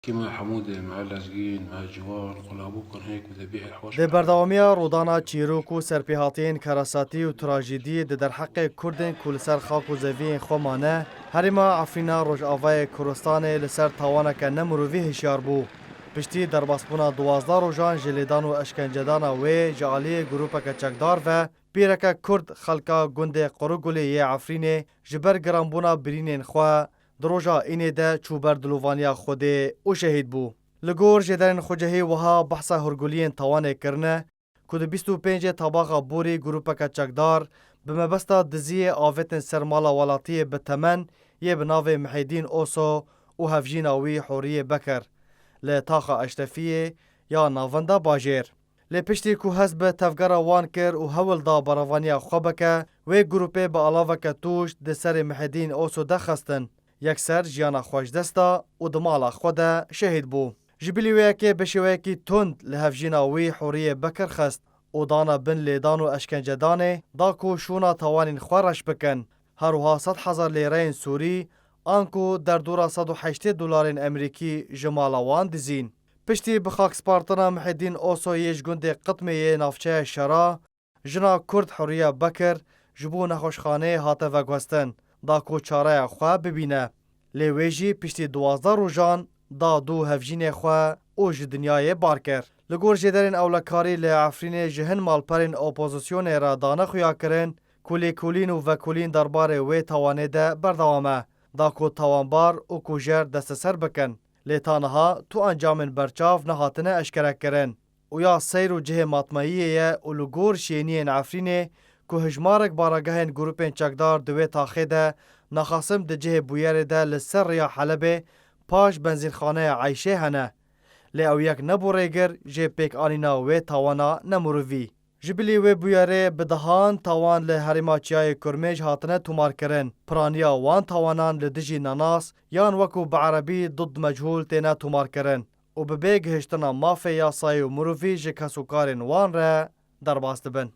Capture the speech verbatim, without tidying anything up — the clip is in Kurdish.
Kî me hemû dê, me lezgîn, me ciwan, qulabû kun hê ku dê bihê hewş Di berdewamiya rûdana çîrok û serpêhatiyên karasatî û trajîdî di derheqê Kurdên ku li ser xak û zeviyên xwe mane, herêma Efrîna Rojavayê Kurdistanê li ser tawaneke nemirovî hişyar bû. Piştî derbasbûna duwazdeh rojan ji lêdan û eşkencedana wê ji aliyê grûpeke çekdar ve, pîreke Kurd xelka gundê Qurugulê yê Efrînê ji ber giranbûna birînên xwe di roja înê de çû ber dilovaniya Xwedê û şehîd bû. Li gor jêderên xwecehî wiha behsa hurguliyên tawanê kirine ku di bîst û pêncê tabaxa borî grûpeke çekdar bi mebesta diziyê avêtin ser mala welatiyê bi temen yê bi navê Mihêdîn Oso û hevjîna wî Hûriyê Bekir li Taxa Eşrefiyê ya navenda bajêr. Lê piştî ku hest bi tevgera wan kir û hewl da berevaniya xwe bike, wê grûpê bi alaveke tûj di serê Mihêdîn Oso de xistin. Yekser jiyana xwe ji dest da û di mala xwe de şehîd bû. Ji bilî wê yekê bi şêweyekî tund li hevjîna wî Hûriyê Bekir xist û dana bin lêdan û eşkencedanê, da ku şûna tawanên xwe reş bikin. Her wiha sed hezar lêreyên Sûrî, anku derdora sed û heştê dolarên Emerîkî ji mala wan dizîn. Piştî bi xakspartina Mihêdîn Oso yê ji gundê Qitmê yê navçeya Şera, jina Kurd Huriye Bekir ji bo nexweşxaneyê hate veguhestin, da ku çareya xwe bibîne. Lê wê jî piştî duwazdeh rojan da dû hevjînê xwe û ji dinyayê bar kir. Li gor jêderên ewlekarî li Efrînê ji hin malperên opozisyonê re dane xuyakirin ku lêkolîn û vekolîn derbarê wê tawanê de berdewam e, da ku tawanbar û kujer desteser bikin. Lê ta niha tu encamên berçav nehatine eşkerekirin û ya seyr û cihê matmeyiyê ye û li gor şêniyên Efrînê ku hijmarek baragehên grûpên çekdar di wê taxê de naxasim di cihê bûyerê de li ser rêya Helebê paş benzînxaneya Eyşê hene. Lê ew yek nebû rêgir jê pêkanîna wê tawana nemirovî. Ji bilî wê bûyerê bi dehan tawan li herêma Çiyayê Kurmêj hatine tomarkirin. Piraniya wan tawanan li dijî nenas yan wekû bi erebî dud mechûl têne tomarkirin û bi bê gihiştina mafê yasayê û mirovî ji kesûkarên wan re derbas dibin.